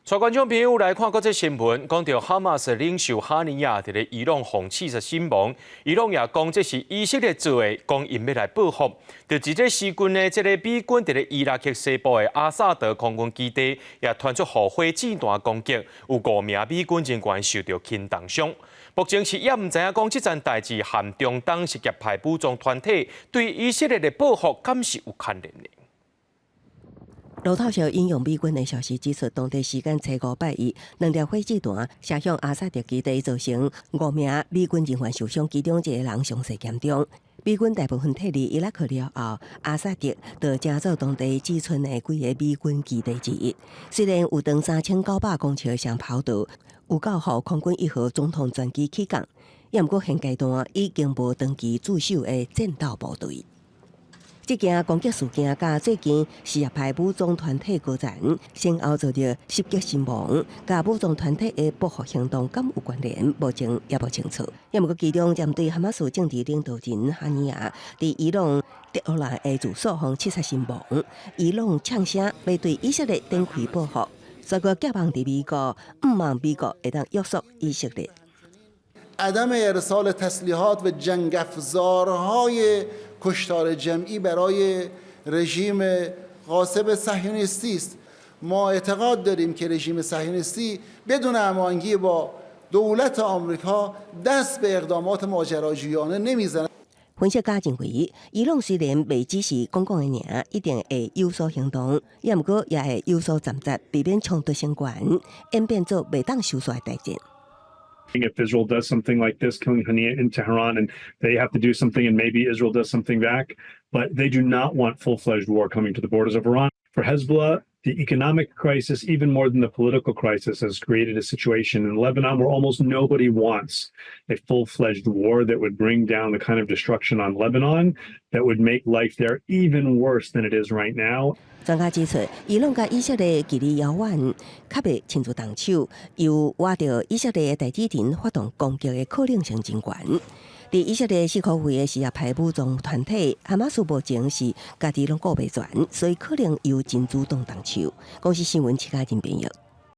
帶觀眾朋友來看國際新聞，講著哈馬斯領袖哈尼亞佇咧伊朗予刺殺身亡，伊朗也講這是以色列做的，講𪜶欲來報復。佇這個時陣呢，這个美軍佇咧伊拉克西部的阿薩德空軍基地也傳出予火箭彈攻擊，有五名美軍人員受著輕重傷。目前是猶毋知影講這樁代誌和中東什葉派武裝團體對以色列的報復，敢是有牽連的？路透社引用美軍的消息指出，當地時間初五拜一，兩粒火箭彈射向阿薩德基地，造成五名美軍人員受傷，其中一个人傷勢嚴重。美軍大部分撤離伊拉克了後，阿薩德就成做當地僅存的幾个美軍基地之一。雖然有長3900公尺的雙跑道，有夠予空軍一號總統專機起降，也毋過現階段已經無長期駐守的戰鬥部隊。這件攻擊事件佮最近什葉派武裝團體高層先後遭著襲擊身亡，佮武裝團體的報復行動敢有關聯？目前猶無清楚。也毋過其中針對哈馬斯政治領導人哈尼亞佇伊朗德黑蘭的住所予刺殺身亡，伊朗嗆聲欲對以色列展開報復，所以寄望佇美國，毋望美國會當約束以色列。 عدم ارسال تسلیحات و جنگ افزارهای کشتار جمعی برای رژیم غاصب صهیونیستی است. ما اعتقاد داریم که رژیم صهیونیستی بدون هماهنگی با دولت آمریکا دست به اقدامات ماجراجویانه نمیزند. 分析家認為，伊朗雖然袂只是講講的爾，一定會有所行動，也毋過也會有所選擇，避免衝突升懸，演變做袂當收煞的大戰。 If Israel does something like this, killing Haniyeh in Tehran, and they have to do something, and maybe Israel does something back, but they do not want full-fledged war coming to the borders of Iran. For Hezbollah, the economic crisis, even more than the political crisis, has created a situation in Lebanon where almost nobody wants a full-fledged war that would bring down the kind of destruction on Lebanon that would make life there even worse than it is right now. 專家指出，伊朗佮以色列距離遙遠，較袂親自動手，又倚著以色列的大地震發動攻擊的可能性真懸。佇以色列四箍圍的什葉派武裝團體哈馬斯目前是家己攏顧袂全，所以可能由真主黨動手。公視新聞，徐家仁編譯。